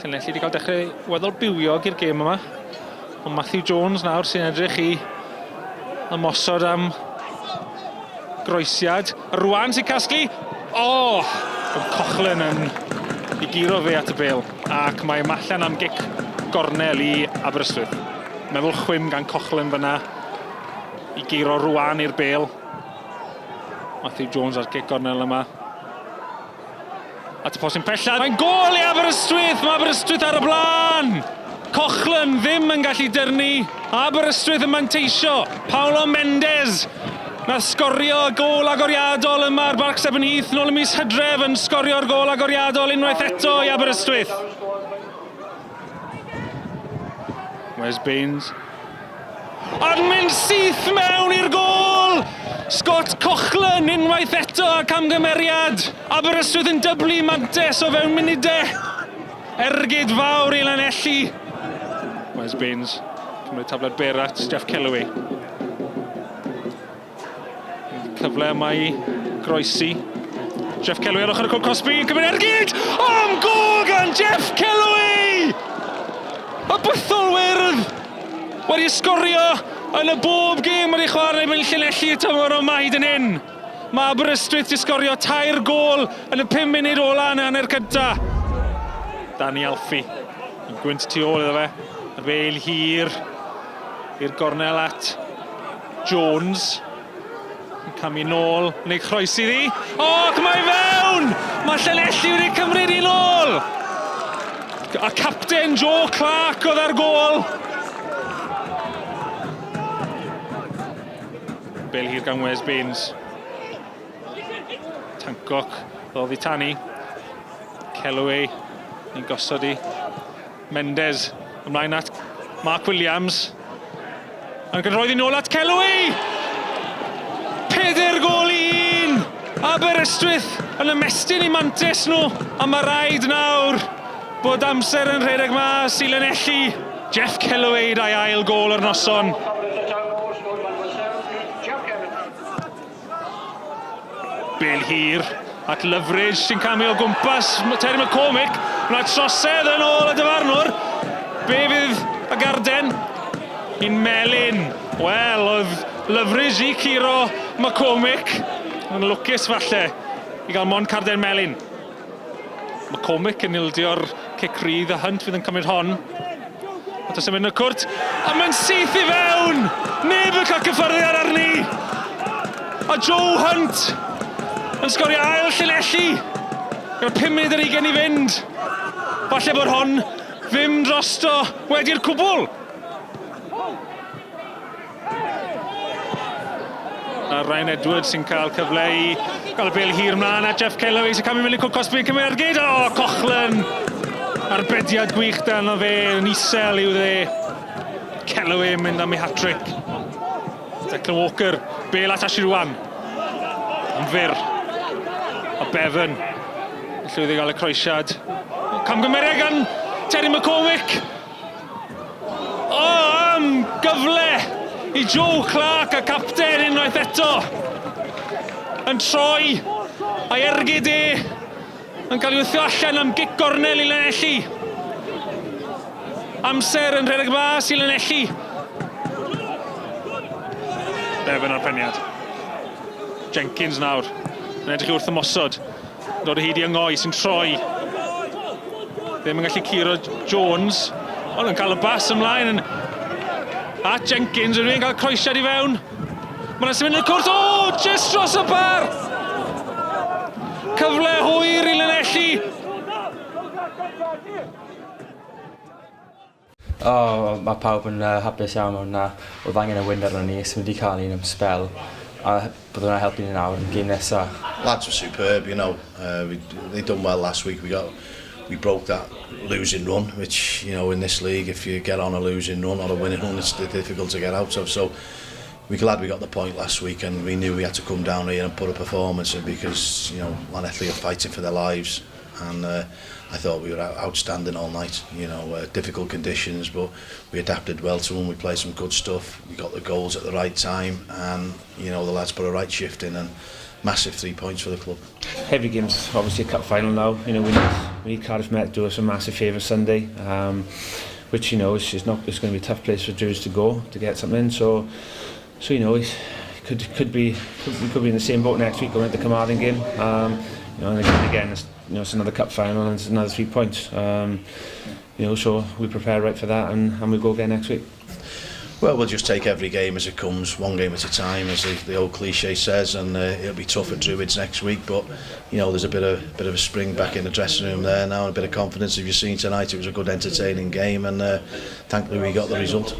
Llanelli wedi cael dechrau weddol bywiog i'r gêm yma. Ond Matthew Jones nawr sy'n edrych i ymosod am groesiad. Rwan sy'n casglu. O! Oh! Oedd Cochlan yn i guro fe at y bel. Ac mae allan am gic gornel i Aberystwyth. Meddwl chwim gan Cochlan fyna i guro Rwan i'r bel. Matthew Jones ar gic gornel yma. At y postyn pella, mae'n gôl i Aberystwyth! Mae Aberystwyth ar y blaen! Cochlan ddim yn gallu dyrnu. Aberystwyth yn manteisio. Paulo Mendes nath sgorio y gôl agoriadol yma ar Barc Stephen Heath nôl ym mis Hydref yn sgorio'r gôl agoriadol unwaith eto i Aberystwyth. Wes Baines. Ond mynd syth mewn i'r gôl! Scott Cochlan unwaith eto a camgymeriad. Aberystwyth yn dyblu mantes o fewn munudau. Ergyd fawr i Lanelli. Wes Baines, cymryd tafled byr at Jeff Kellaway. Cyfle yma i groesi. Jeff Kellaway ar ochr y cwrt cosbi, cymryd ergyd! Am gôl gan Jeff Kellaway! Y bythol wyrdd wedi sgorio yn y bob gêm wedi chwarae mewn Llanelli y tymor yma hyd yn hyn. Mae Aberystwyth wedi sgorio tair gôl yn y 5 munud ola yn y hanner cynta. Danny Alfie yn gwynt tu ôl iddo fe. Y bel hir i'r gornel at Jones yn camu nôl, yn ei chroesi ddi. O, ac mae fewn! Mae Llanelli wedi cymryd i nôl! A capten Joe Clark oedd ar gôl. Bel hir gan Wes Baines. Tancock ddod i tani. Kellaway yn gosod i Mendes ymlaen at Mark Williams. Yn gynroedd i nôl at Kellaway! 4 gôl i 1! Aberystwyth yn ymestyn i mantes nhw, a mae rhaid nawr bod amser yn rhedeg mas i Lanelli. Jeff Kellaway da'i ail gôl o'r noson. Bel hir at Loveridge sy'n camu o gwmpas Terry McCormick. Mae trosedd yn ôl y dyfarnwr. Be fydd y garden? Un melyn. Wel, oedd Loveridge i curo McCormick. Yn lwcus falle i gael mond carden melyn. McCormick yn ildio'r cic rydd a Hunt fydd yn cymryd hon. At y symud yn y cwrt, a mae'n syth i fewn! Neb yn cael cyffyrddiad arni! A Joe Hunt yn sgorio ail Llanelli! Gyda 5 munud ar 20 i fynd. Falle bod hon ddim drosto wedi'r cwbl. A Ryan Edwards sy'n cael cyfle i gael y bel hir mlaen a Jeff Kellaway sy'n cael mynd i Cwrt Cosby yn cymryd ergyd. O, oh, Cochlan! Arbediad gwych dan o fe, yn isel i'w dde. Kellaway yn mynd am ei hat-trick. Declan Walker, bel at Ashley Rwan. Yn fyr. A Bevan yn llwyddo i gael y croesiad. Camgymeriad gan Terry McCormick. O, am gyfle i Joe Clark, y capten, unwaith eto. Yn troi a'i ergyd e yn cael ei wthio allan am gic gornel i Lanelli. Amser yn rhedeg mas i Lanelli. Bevan ar peniad. Jenkins nawr yn edrych i wrth ymosod. Dod o hyd i Yngoi sy'n troi. Ddim yn gallu curo Jones. Ond yn cael y bas ymlaen yn... At Jenkins, rydw i'n cael croesiad i fewn. Mae'n symud yn y cwrt. O, just dros y bar! Cyfle hwyr i Lanelli. O, mae pawb yn uh, hapus iawn o'n na. Oedd angen y win arno ni, so ni wedi cael un am spel. A bydd hwnna'n helpu ni nawr yn gêm nesaf. Lads were superb, you know. Uh, we, they done well last week. We got we broke that losing run, which you know in this league, if you get on a losing run or a winning run, it's difficult to get out of. So we're glad we got the point last week, and we knew we had to come down here and put a performance in because you know Llanelli are fighting for their lives. And I thought we were outstanding all night. You know, difficult conditions, but we adapted well to them. We played some good stuff. We got the goals at the right time, and you know the lads put a right shift in, and massive 3 points for the club. Every game's obviously a cup final now. You know, we need We need Cardiff Met to do us a massive favour Sunday, which, you know, is not, it's going to be a tough place for Druids to go to get something. So you know, it could could be could, we could be in the same boat next week going into the Carmarthen game. And again, it's, you know, it's another cup final and it's another 3 points. So we prepare right for that and we go again next week. Well, we'll just take every game as it comes, one game at a time, as the old cliche says, and it'll be tough at Druids next week. But you know, there's a bit of a spring back in the dressing room there now, and a bit of confidence. If you've seen tonight, it was a good, entertaining game, and thankfully we got the result.